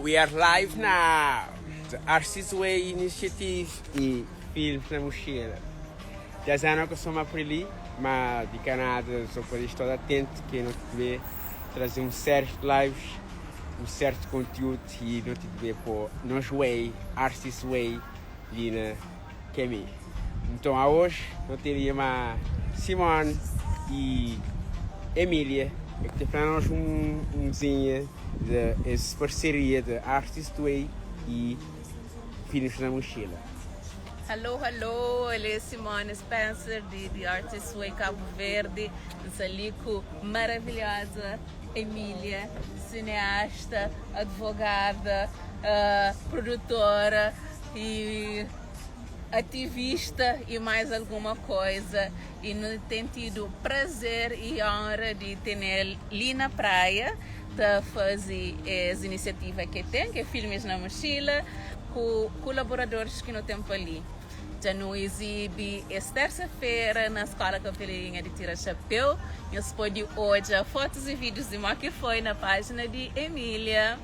We are live now! The Artist Way Initiative e Filmes na Mochila. Já já não que sou uma ali, mas de Canadá só para estar atento que não te vê trazer um certo lives, um certo conteúdo e não te vê por nos Way, Artist Way, Lina Kemi. Então a hoje não teria uma Simone e Emília que te falamos umzinha de essa parceria de Artist Way e Filhos na Mochila. Hello, hello, ele é Simone Spencer de The Artist Way Cabo Verde, Salico maravilhosa, Emília, cineasta, advogada, produtora e ativista e mais alguma coisa. E nos tem tido prazer e honra de ter ali na praia para fazer as iniciativas que tem, que é Filmes na Mochila, com colaboradores que no tempo ali. Já no exibe esta terça-feira na Escola Capelinha de Tira Chapéu. Nós pode hoje fotos e vídeos de como que foi na página de Emília.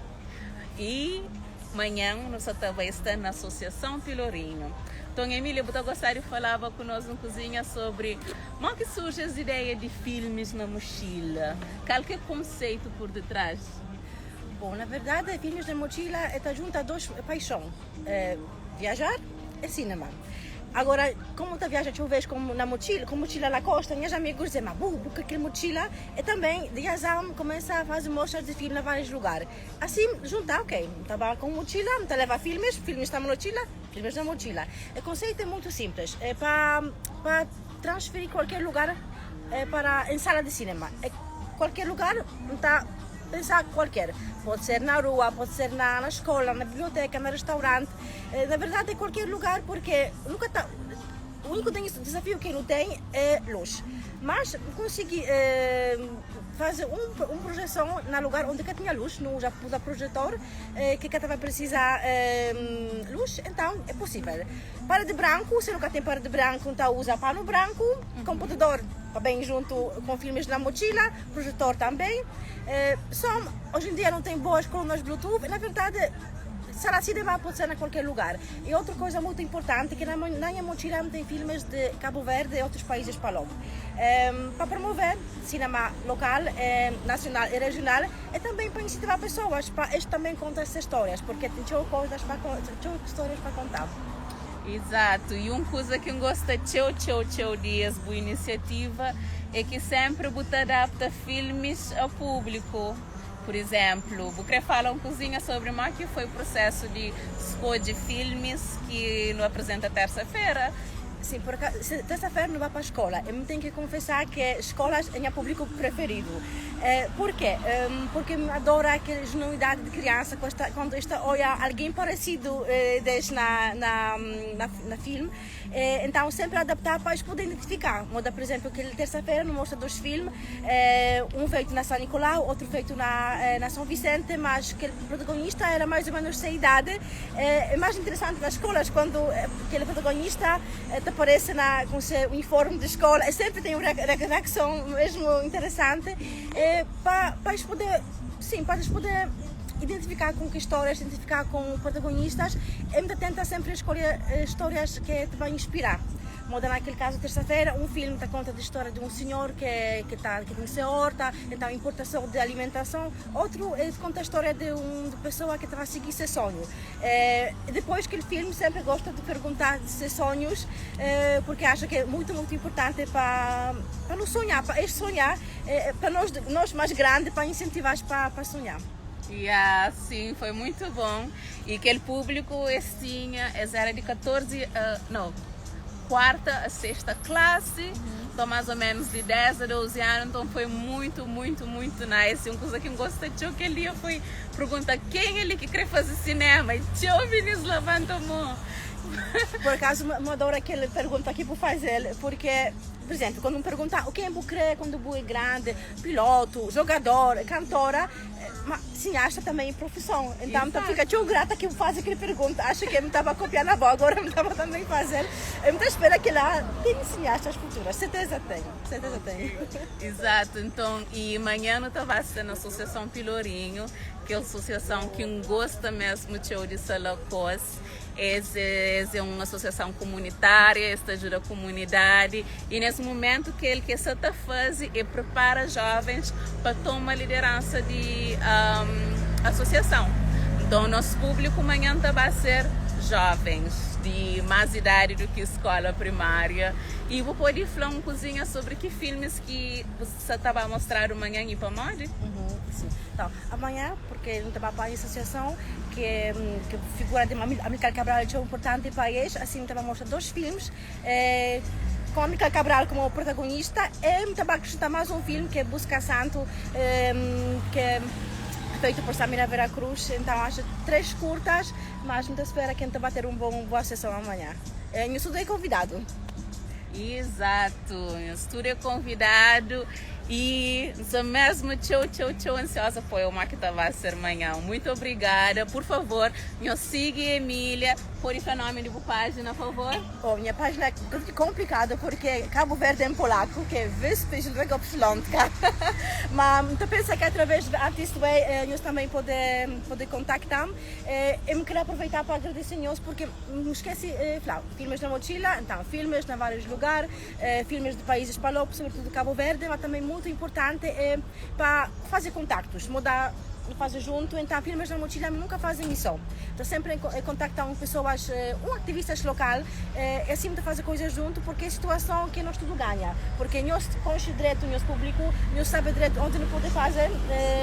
E amanhã nós também está na Associação Pilourinho. Então, Emília, eu gostaria de falar conosco na cozinha sobre como que surge as ideias de filmes na mochila. Qual que é o conceito por detrás? Bom, na verdade, Filmes na Mochila está junto a duas paixões: viajar e cinema. Agora, como tu viaja, tu vês como na mochila, com mochila na costa, meus amigos dizem, mas bu, porque aquele mochila? E também, de razão, começa a fazer mostras de filme em vários lugares. Assim, juntar, ok, estava com mochila, então leva filmes, filmes na mochila, filmes na mochila. O conceito é muito simples, é para transferir qualquer lugar para em sala de cinema. É qualquer lugar, tá pensar qualquer. Pode ser na rua, pode ser na escola, na biblioteca, no restaurante. Na verdade, é qualquer lugar, porque nunca tá, o único desafio que não tem é luz. Mas consegui fazer um projeção no lugar onde que tinha luz, não usa projetor, que estava precisar luz, então é possível. Parede branco, se nunca tem parede branco, então usa pano branco, computador também junto com filmes na mochila, projetor também. Som, hoje em dia não tem boas colunas Bluetooth, na verdade, sala de cinema pode ser em qualquer lugar. E outra coisa muito importante é que na minha mochila tem filmes de Cabo Verde e outros países para logo. Para promover cinema local, nacional e regional e também para incentivar pessoas para eles também contar essas histórias, porque tem coisas para histórias para contar. Exato, e uma coisa que eu gosto tchau, tchau, tchau dias, boa iniciativa, é que sempre você adapta filmes ao público. Por exemplo, vou querer falar uma coisinha sobre como é que foi o processo de escolha de filmes que nos apresenta terça-feira. Sim, porque terça-feira não vai para a escola. Eu tenho que confessar que escolas é meu público preferido. Por quê? Porque eu adoro aquela genuidade de criança quando está olha alguém parecido desde na filme. Então sempre adaptar para eles poderem identificar. Moda, por exemplo, que terça-feira não mostra dois filmes, um feito na São Nicolau, outro feito na São Vicente, mas que o protagonista era mais ou menos essa idade. É mais interessante nas escolas quando aquele protagonista te aparece com seu uniforme de escola, sempre tem uma reação mesmo interessante, para eles poder, sim, para eles poder identificar com que histórias, identificar com protagonistas. Eu tenta sempre escolher histórias que te vão inspirar. Moda naquele caso, terça-feira, um filme que conta a história de um senhor que tem sua horta, então importação de alimentação. Outro conta a história de uma pessoa que estava a seguir seu sonho. Depois que o filme sempre gosta de perguntar de seus sonhos, porque acha que é muito, muito importante para não sonhar, para eles sonhar, para nós mais grandes, para incentivar para sonhar. Yeah, sim, foi muito bom. E aquele público esse tinha, esse era de 14, não, quarta a sexta classe, então mais ou menos de 10 a 12 anos, então foi muito, muito, muito nice. Uma coisa que eu gostei de aquele dia foi perguntar quem é ele que quer fazer cinema, e tio Vinícius levanta a mão. Por acaso, me adoro aquela pergunta aqui por fazer, porque, por exemplo, quando me perguntam o que é que quer quando é grande, piloto, jogador, cantora, mas cineasta também é profissão. Então, então fica tão grata que eu faço aquela pergunta. Acho que eu me estava a copiar na boa, agora me estava também fazendo. Eu me espero que lá tem cineastas futuras. Certeza tem, certeza tem. Exato. Então, e amanhã eu estava na Associação Pilourinho. kel asosiason ki N gosta mesmu txeu di Salakos. Es es é un asosiason komunitária, es ta djuda komunidadi i nes mumentu kel ki es sa ta faze é prepara jovens pa toma lideransa di asosiason. Nton nos públiku manhan ta ba ser jovens di más idadi du ki skola primária. I bu pode fla un kuzinha sobri ki filmis ki bu sa ta ba mostradu manhan i pamodi? Sim. Então, amanhã, porque não estava para a associação, que figura de Amílcar Cabral é importante para eles, assim estava mostrar dois filmes, com Amílcar Cabral como protagonista, e estava acrescentar mais um filme que é Busca Santo, que é feito por Samira Vera Cruz. Então, acho três curtas, mas muita espera que a gente vai ter um bom boa sessão amanhã. Eu sou convidado. Exato, nhos tudu é convidado e sou mesmo txeu, txeu, txeu ansiosa pa uma que tá vai ser manhã. Muito obrigada. Por favor, nhos siga Emília. Pode falar nome de página, por favor? Bom, minha página é complicada porque Cabo Verde é em polaco, que é Wyspy Zielonego Przylądka. Mas estou pensando que através do Artist Way nós também pode contactar. Eu quero aproveitar para agradecer nós porque não esqueci, falar, filmes na mochila, então filmes em vários lugares, filmes de países palopes, sobretudo Cabo Verde, mas também muito importante é para fazer contactos, mudar fazer junto, então filmes na mochila nunca fazem missão. Então sempre em contactar com pessoas, um ativistas local, é sempre fazer coisas junto, porque é situação que nós tudo ganha. Porque nós conhecemos direito o nosso público, nós sabe direito onde não pode fazer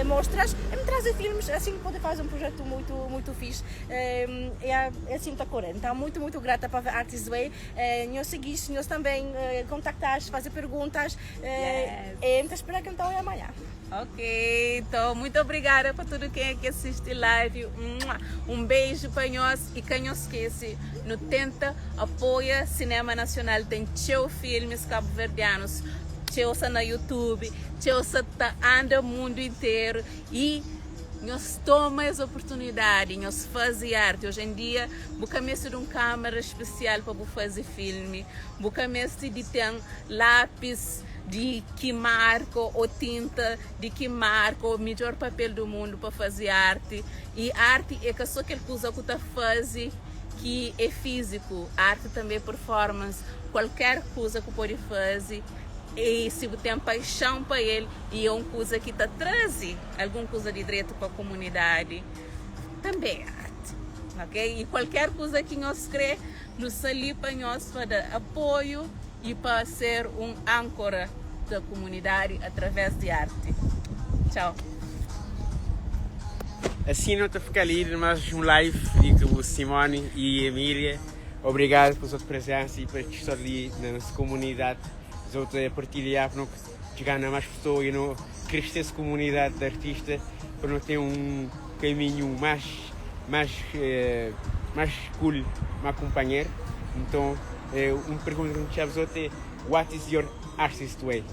mostras, e me trazer filmes, assim pode fazer um projeto muito, muito fixe. É assim está correndo. Então muito, muito grata para a Artist Way. Nós seguimos, nós também contactar, fazer perguntas. E muito espero que então é amanhã. Ok, então muito obrigada para tudo quem aqui assiste live. Um beijo para nós e quem não esquece, no tenta apoia Cinema Nacional, tem txeu filmes cabo-verdianos, txeu na YouTube, txeu tá anda o mundo inteiro e nós toma essa oportunidade, nós faz arte. Hoje em dia, buca mesmo de uma câmera especial para fazer filme, buca mesmo de ter lápis de que marca ou tinta de que marca o melhor papel do mundo para fazer arte. E arte é que só aquele coisa que tu faz que é físico, arte também é performance, qualquer coisa que pode fazer e se você tem paixão para ele e é uma coisa que te traz alguma coisa de direito para a comunidade, também é arte, ok? E qualquer coisa que nós crê, nos ali para nós para dar apoio e para ser um âncora da comunidade através de arte. Tchau. Assim não estou a ficar ali, mais um live com Simone e Emília. Obrigado pela sua presença e por estar ali na nossa comunidade. Os outros a partilhar para não chegar a mais pessoas e não crescer essa comunidade de artistas para não ter um caminho mais cool, mais companheiro. Então, uma pergunta que me chama é: What is your artist way?